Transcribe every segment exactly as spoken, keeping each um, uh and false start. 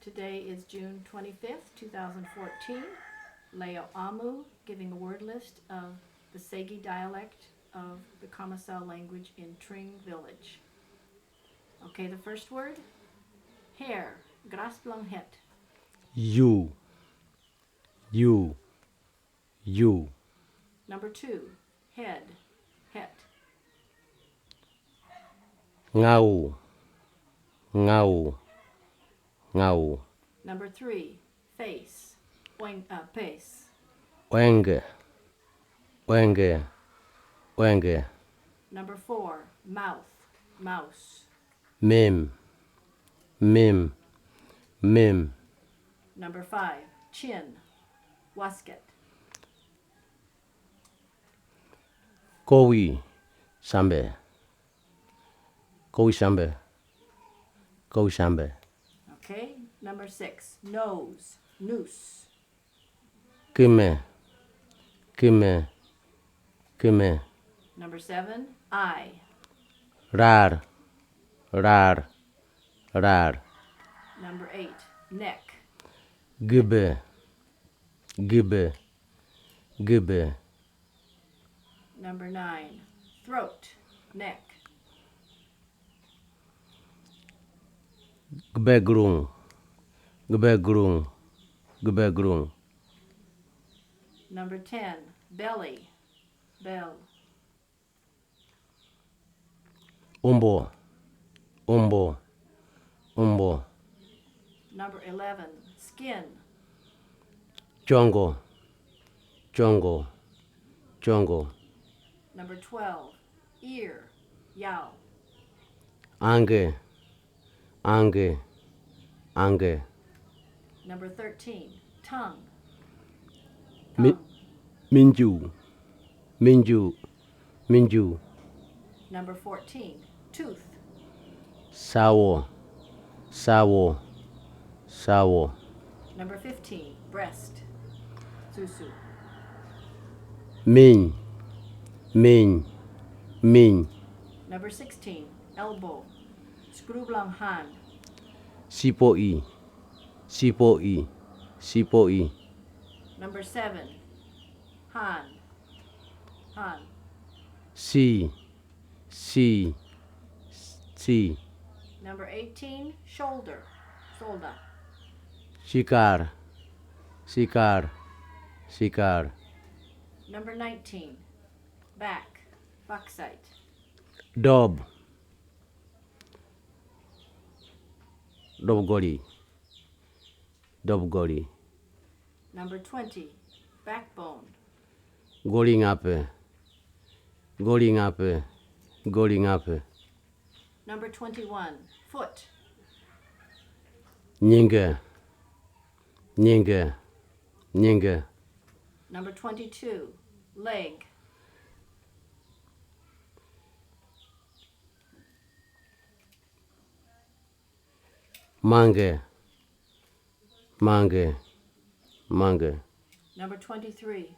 Today is June twenty-fifth, two thousand fourteen. Leo Amu giving a word list of the Segi dialect of the Kamasau language in Tring village. Okay, the first word, hair, gras blong het. Yu. Yu. Yu. Number two, head, het. Ngau. Ngau. Ngau. Number three, face, oeng, uh, pes. Oenge. Oenge. Oenge. Number four, mouth, maus. Mim. Mim. Mim. Number five, chin, wasket. Kowi. Sambe. Kowi sambe. Kowi sambe. Okay, number six, nose, nus. Kime. Kime. Kime. Number seven, eye. Rar. Rar. Rar. Number eight, neck. Gibe. Gibe. Gibe. Number nine, throat, neck. Gbegrung. Gbegrung. Gbegrung. Number ten, belly, bell. Umbo. Umbo. Umbo. Number eleven, skin. Chongo. Chongo. Chongo. Number twelve, ear, yao. Ange. Ange. Ange. Number thirteen, tongue. Mi- Thumb. Minju. Minju. Minju. Number fourteen, tooth. Sawo. Sawo. Sawo. Number fifteen, breast. Susu. Min. Min. Min. Number sixteen, elbow. Screw blong hand. Sipo'i. Sipo'i. Sipo'i. Number seven, hand. Hand. Si. Si. Si. Number eighteen, shoulder. Solda. Sikar. Sikar. Sikar. Number nineteen, back. Backside. Dob. Dob gori. Dob gori. Number twenty, backbone. Gori ngape. Gori ngape. Gori ngape. Number twenty-one, foot. Nyinge. Nyinge. Nyinge. Number twenty-two, leg. Mange. Mange. Mange. Number twenty-three,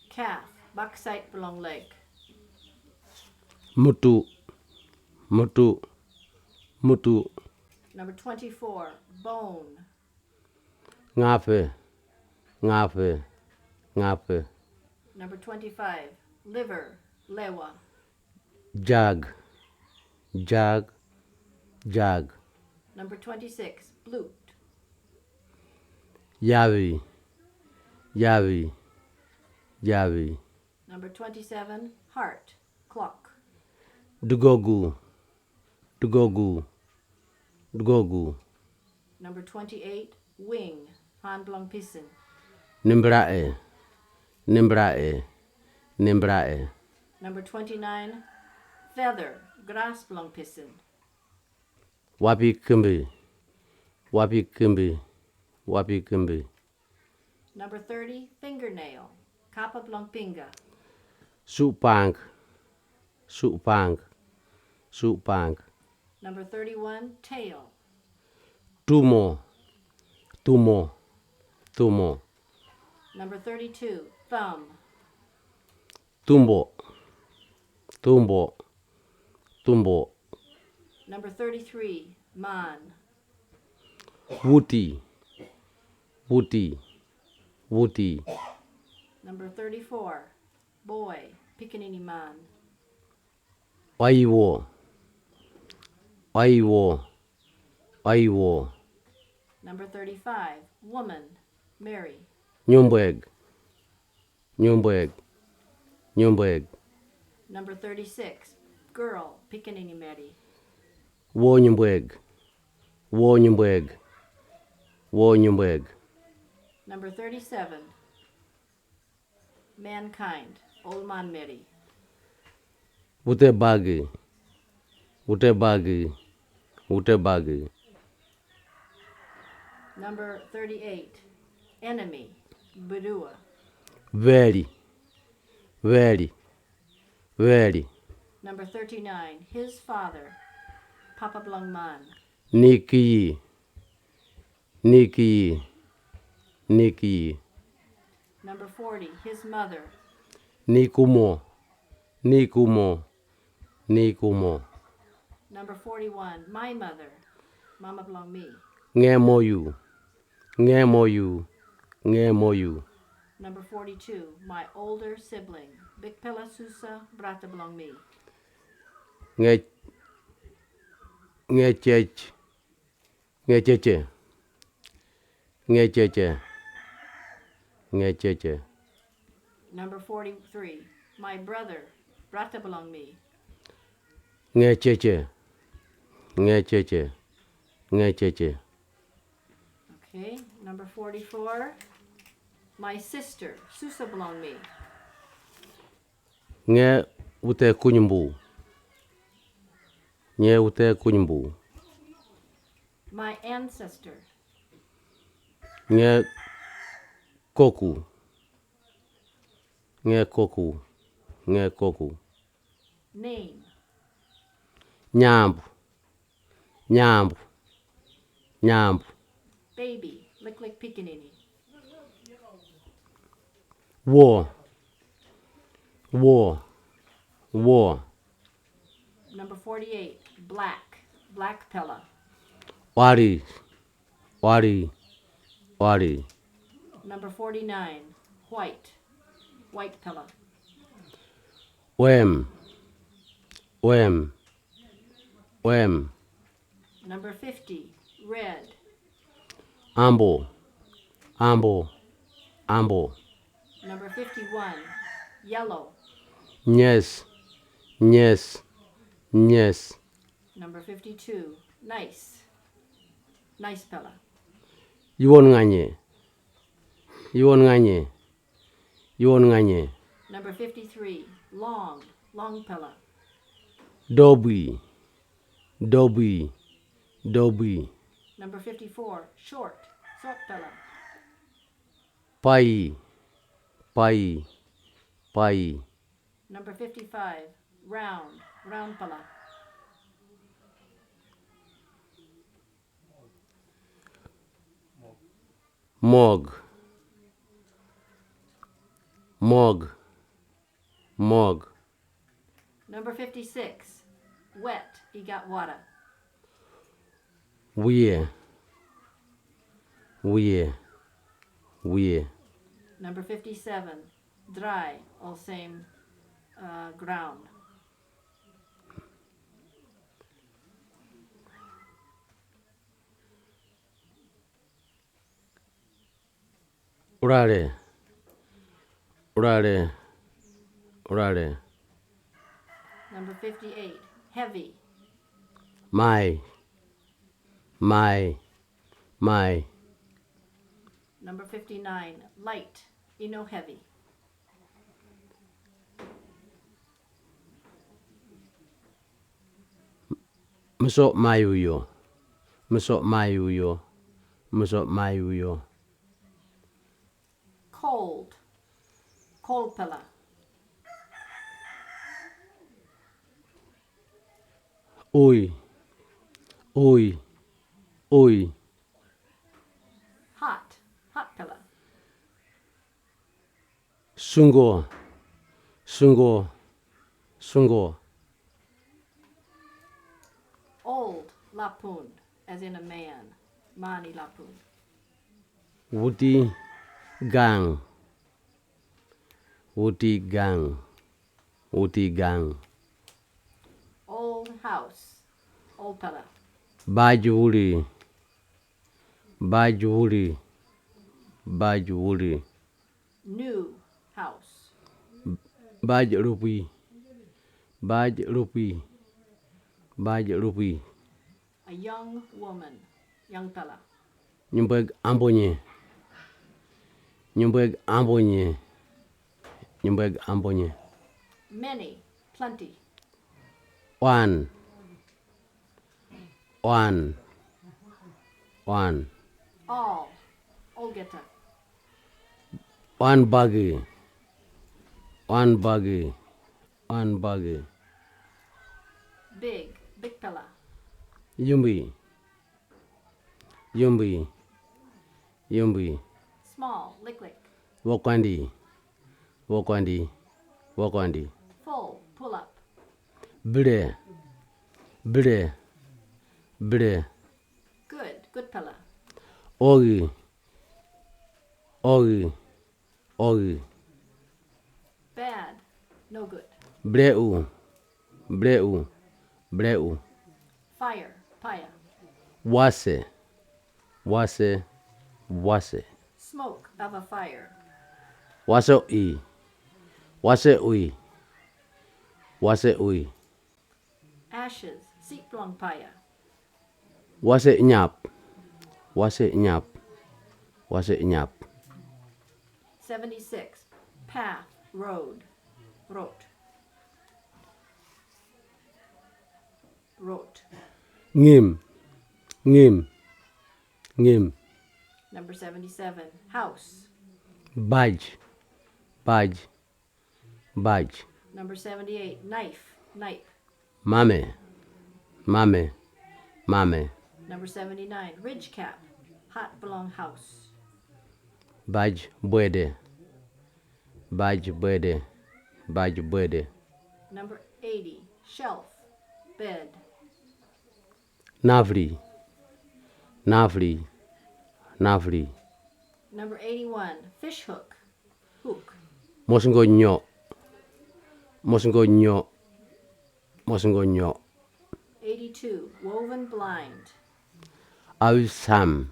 calf. Backside blong leg. Mutu. Mutu. Mutu. Number twenty-four, bone. Ngafe. Ngafe. Ngafe. Number twenty-five, liver. Lewa. Jag. Jag. Jag. Number twenty-six, glute. Yawi. Yawi. Yawi. Number twenty-seven, heart. Clock. Dugogu. Dugogu. Dugogu. Number twenty-eight, wing. Hand blong pisin. Nimbrae. Nimbrae. Nimbrae. Number twenty-nine, feather. Gras blong pisin. Wapi kimbi. Wapi kimbi. Wapi kimbi. Number thirty, fingernail. Kapa blong pinga. Supang. Supang. Supang. Number thirty-one, tail. Tumo. Tumo. Tumo. Number thirty-two, thumb. Tumbo. Tumbo. Tumbo. Number thirty-three, man. Wuti. Wuti. Wuti. Number thirty-four. Boy, pickaninny man. Waiwo. Waiwo. Waiwo. Number thirty-five. Woman, Mary. Nyumbweg. Nyumbweg. Nyumbweg. Number thirty-six. Girl, pickaninny Mary. Wo nyumbweg. Wo nyumbweg. Wo nyumbweg. Number thirty-seven. Mankind, old man Mary. Wute bagi. Wute bagi. Wute bagi. Number thirty-eight. Enemy, Birua. Very. Very. Very. Number thirty-nine. His father, Papa Blong Man. Niki. Niki. Niki. Number forty. His mother. Nikumo. Nikumo. Nikumo. Number forty-one. My mother, Mama Blong Me. Nge moyu. Nge moyu. Nge moyu. Number forty-two. My older sibling, Big Pela Susa, Brata Blong Me. Nge. Nge chech. Nge cheche. Nge cheche. Nge cheche. Number forty-three. My brother, Brata Blong Me. Nge cheche. Nge cheche. Nge cheche. Okay. Number forty-four. My sister, Susa Blong Me. Nge wute kunyumbu. Nge wute kunyumbu. My ancestor. Nge koku. Nge koku. Nge koku. Name. Nyambu. Nyambu. Nyambu. Baby, Liklik Pickaninny. Wo. Wo. Wo. Number forty-eight. Black, Black Pela. Wari. Wari. Wari. Number forty-nine. White, White Pela. Wem. Wem. Wem. Number fifty. Red. Ambo. Ambo. Ambo. Number fifty-one. Yellow. Nyes. Nyes. Nyes. Number fifty-two. Nice, Nice Pela. Yuon nganye. Yuon nganye. Yuon nganye. Number fifty-three. Long, Long Pela. Dobwi. Dobwi. Dobwi. Number fifty-four. Short, Short Pela. Pai. Pai. Pai. Number fifty-five. Round, Round Pela. Mog. Mog. Mog. Number fifty-six. Wet, Igat Wara. Wie. Wie. Wie. Number fifty-seven. Dry, all same, uh, ground. Urare. Urare. Urare. Number fifty-eight. Heavy. Mai. Mai. Mai. Number fifty-nine. Light, Ino Heavy. Mso mai uyo. Mso mai uyo. Mso mai uyo. Cold, Cold Pela. Oi. Oi. Oi. Hot, Hot Pela. Sungo. Sungo. Sungo. Old, Lapun, as in a man. Mani lapun. Wuti gang. Wuti gang. Wuti gang. Old house. Old pala. Baj wuri. Baj wuri. Baj wuri. New house. Baj rupi. Baj rupi. Baj rupi. A young woman. Young pala. Nyumbeg ambonye. Nyumbeg ambonye. Nyumbeg ambonye. Many. Plenty. One. One. One. All. Olgeta. One bagi. One bagi. One bagi. Big. Big pala. Yumbi. Yumbi. Yumbi. Small. Lick lick. Wokwandi. Wokwandi. Wokwandi. Full. Pull up. Bile. Bile. Bile. Good. Good pala. Ogi. Ogi. Ogi. Bad. No good. Bleu. Bleu. Bleu. Fire. Paya. Wase. Wase. Wase. Smoke of a fire. Wase ui. Wase ui. Wase ui. Ashes. Sitblong paya. Wase nyap. Wase nyap. Wase nyap. Seventy-six. Path. Road. Road. Road. Ngim. Ngim. Ngim. Number seventy-seven. House. Baj. Baj. Baj. Number seventy-eight. Knife. Knife. Mame. Mame. Mame. Number seventy-nine. Ridge cap. Hat belong house. Baj bwede. Baj bwede. Baj bwede. Number eighty. Shelf. Bed. Nafri. Nafri. Nafri. Number eighty-one. Fish hook. Hook. Mosngo nyo. Mosngo nyo. Mosngo nyo. Eighty-two. Woven blind. Awisam.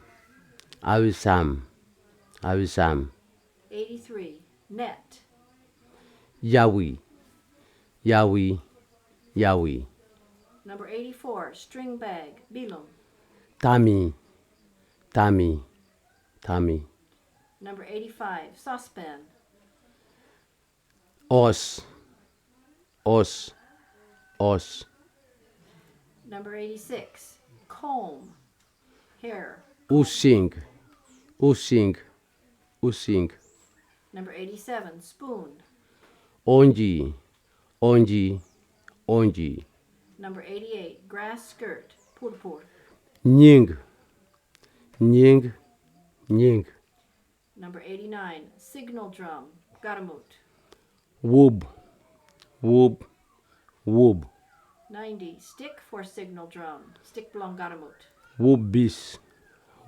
Awisam. Awisam. Eighty-three. Net. Yawi. Yawi. Yawi. Number eighty-four. String bag. Bilum. Tami. Tami. Tami. Number eighty-five. Saucepan. Os. Os. Os. Number eighty-six. Comb. Hair. Using. Using. Using. Number eighty-seven. Spoon. Onji. Onji. Onji. Number eighty-eight. Grass skirt. Purpur. Nying. Nying. Nying. Number eighty-nine. Signal drum. Garamut. Wub. Wub. Wub. Ninety. Stick for signal drum. Stick belong garamut. Wub bis.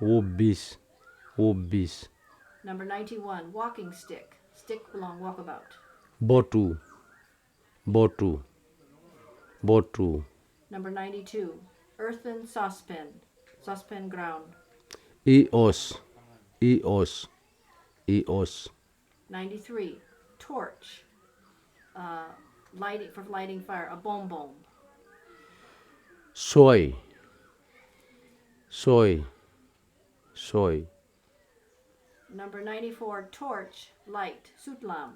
Wub bis. Wub bis. Number ninety-one. Walking stick. Stick belong walkabout. Botu. Botu. Botu. Number ninety-two. Earthen saucepan. Saucepan ground. Ios. Ios. Ios. Ninety-three. Torch. Uh, lighting, for lighting fire. A bombom. Soy. Soy. Soy. Number ninety-four. Torch. Light. Sutlam.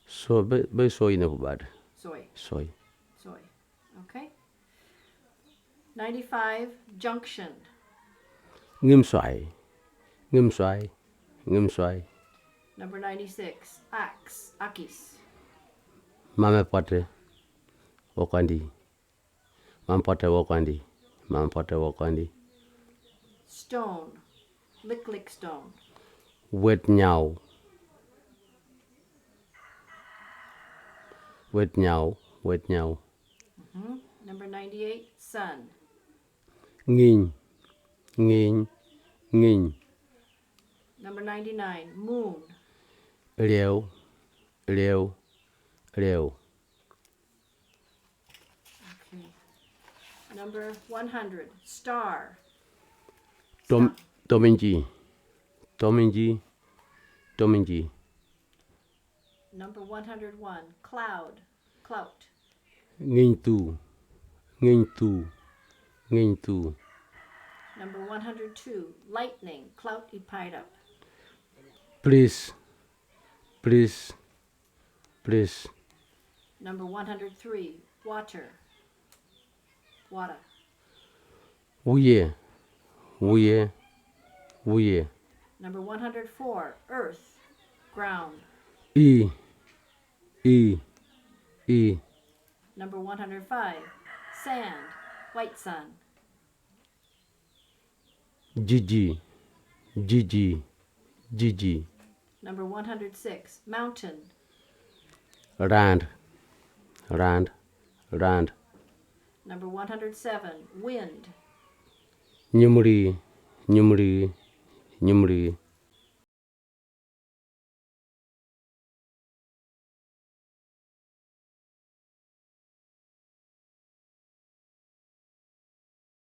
So be, be soy ne bad. Soy. Soy. Soy. Okay. Ninety-five. Junction. Ngim soy. Ngim soy. Ngim soy. Number ninety-six. Axe. Akis. Mame pate. Wokandi. Mame pate wokandi. Mame pate wokandi. Stone. Lick lick stone. Wet nyau. Wet nyau, wet nyau. Number ninety-eight, sun. Nginy, nginy, nginy. Number ninety-nine, moon. Riew, riew, riew. Okay. Number one hundred, star. Tom, tominji, tominji, tominji. Number one hundred one, cloud, clout. Nginy tu, nginy tu, nginy tu. Number one hundred two, lightning, clout ipairap. Please, please, please. Number one hundred three, water, wara. Wuye, wuye, wuye. Number one hundred four, earth, ground. I, i, i. Number one hundred five, sand, white sand. Jiji, jiji, jiji. Number one hundred six, mountain. Rand, rand, rand. Number one hundred seven, wind. Nyimri, nyimri, nyimri.